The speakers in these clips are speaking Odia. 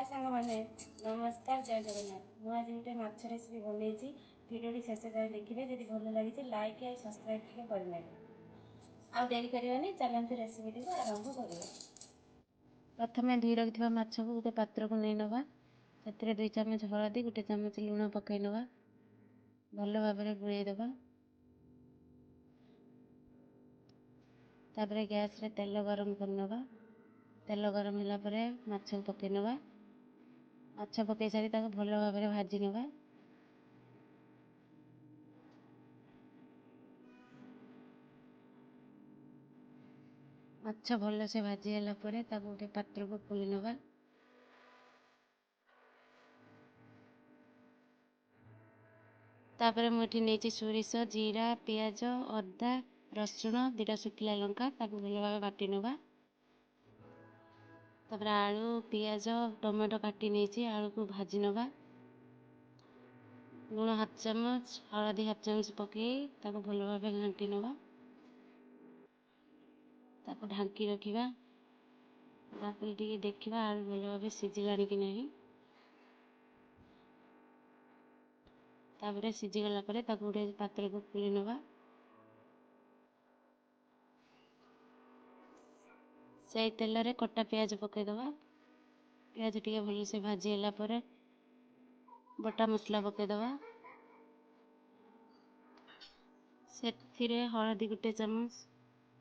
ସାଙ୍ଗମାନେ, ନମସ୍କାର, ଜୟ ଜଗନ୍ନାଥ। ମୁଁ ଆଜି ଗୋଟେ ମାଛ ରେସିପି ବନେଇଛି। ଭିଡ଼ିଓଟି ଶେଷ ଯାଏଁ ଦେଖିବେ। ଯଦି ଭଲ ଲାଗିଛି, ଲାଇକ୍ ଆଉ ସବସ୍କ୍ରାଇବ୍ ଟିକେ କରିନେବେ। ଆଉ ଡେରି କରିବାନି, ଚାଲନ୍ତୁ ରେସିପିଟିକୁ ଆରମ୍ଭ କରିବା। ପ୍ରଥମେ ଧୋଇ ରଖିଥିବା ମାଛକୁ ଗୋଟେ ପାତ୍ରକୁ ନେଇ ନେବା। ସେଥିରେ 2 ଚାମଚ ହଳଦୀ, 1 ଚାମଚ ଲୁଣ ପକାଇ ନେବା। ଭଲ ଭାବରେ ଗୋଳେଇ ଦେବା। ତାପରେ ଗ୍ୟାସ୍ରେ ତେଲ ଗରମ କରିନେବା। ତେଲ ଗରମ ହେଲା ପରେ ମାଛକୁ ପକାଇ ନେବା। ମାଛ ପକାଇ ସାରି ତାକୁ ଭଲ ଭାବରେ ଭାଜି ନେବା। ମାଛ ଭଲସେ ଭାଜି ହେଲା ପରେ ତାକୁ ଗୋଟେ ପାତ୍ରକୁ ଖୋଲି ନେବା। ତାପରେ ମୁଁ ଏଠି ନେଇଛି ସୋରିଷ, ଜିରା, ପିଆଜ, ଅଦା, ରସୁଣ, 2ଟା ଶୁଖିଲା ଲଙ୍କା। ତାକୁ ଭଲ ଭାବେ ବାଟି ନେବା। ତାପରେ ଆଳୁ, ପିଆଜ, ଟମାଟୋ କାଟି ନେଇଛି। ଆଳୁକୁ ଭାଜି ନେବା। ଲୁଣ ହାଫ୍ ଚାମଚ, ହଳଦୀ ହାଫ୍ ଚାମଚ ପକାଇ ତାକୁ ଭଲ ଭାବେ ଘାଣ୍ଟି ନେବା। ତାକୁ ଢାଙ୍କି ରଖିବା। ତାପରେ ଟିକେ ଦେଖିବା ଆଳୁ ଭଲ ଭାବେ ସିଝିଲାଣି କି ନାହିଁ। ତାପରେ ସିଝିଗଲା ପରେ ତାକୁ ଗୋଟେ ପାତ୍ରକୁ ଖୋଲି ନେବା। ସେଇ ତେଲରେ କଟା ପିଆଜ ପକାଇଦେବା। ପିଆଜ ଟିକେ ଭଲସେ ଭାଜି ହେଲା ପରେ ବଟା ମସଲା ପକାଇଦେବା। ସେଥିରେ ହଳଦୀ 1 ଚାମଚ,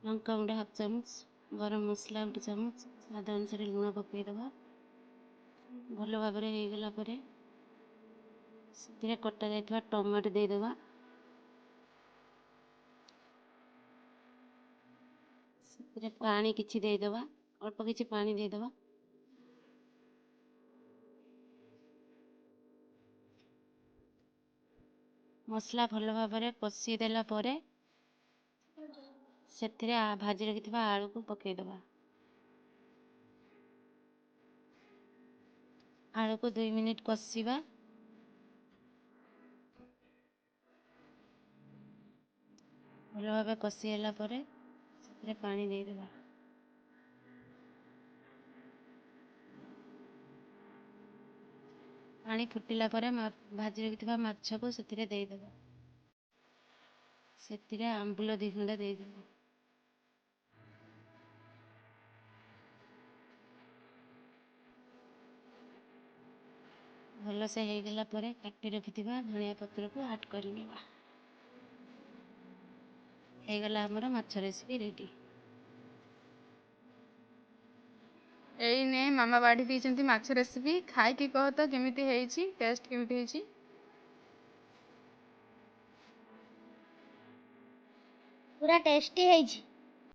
ଲଙ୍କାଗୁଣ୍ଡ ହାଫ୍ ଚାମଚ, ଗରମ ମସଲା 1 ଚାମଚ, ସ୍ୱାଦ ଅନୁସାରେ ଲୁଣ ପକାଇଦେବା। ଭଲ ଭାବରେ ହେଇଗଲା ପରେ ସେଥିରେ କଟା ଯାଇଥିବା ଟମାଟୋ ଦେଇଦେବା। ସେଥିରେ ପାଣି କିଛି ଦେଇଦେବା, ଅଳ୍ପ କିଛି ପାଣି ଦେଇଦେବା। ମସଲା ଭଲ ଭାବରେ କଷିଦେଲା ପରେ ସେଥିରେ ଭାଜି ରଖିଥିବା ଆଳୁକୁ ପକାଇଦେବା। ଆଳୁକୁ 2 ମିନିଟ୍ କଷିବା। ଭଲ ଭାବେ କଷି ହେଲା ପରେ ସେଥିରେ ପାଣି ଦେଇଦେବା। ପାଣି ଫୁଟିଲା ପରେ ଭାଜି ରଖିଥିବା ମାଛକୁ ସେଥିରେ ଦେଇଦେବା। ସେଥିରେ ଆମ୍ବୁଲ 2 ଖଣ୍ଡ ଦେଇଦେବା। ଭଲସେ ହେଇଗଲା ପରେ କାଟି ରଖିଥିବା ଧନିଆ ପତ୍ରକୁ ଆଡ଼୍ କରିନେବା। ହେଇଗଲା ଆମର ମାଛ ରେସିପି ରେଡ଼ି। ଏଇ ନେ, ମାମା ବାଢ଼ି ଦେଇଛନ୍ତି ମାଛ ରେସିପି। ଖାଇକି କହ ତ କେମିତି ହେଇଛି, ଟେଷ୍ଟ କେମିତି ହେଇଛି? ପୁରା ଟେଷ୍ଟି ହେଇଛି।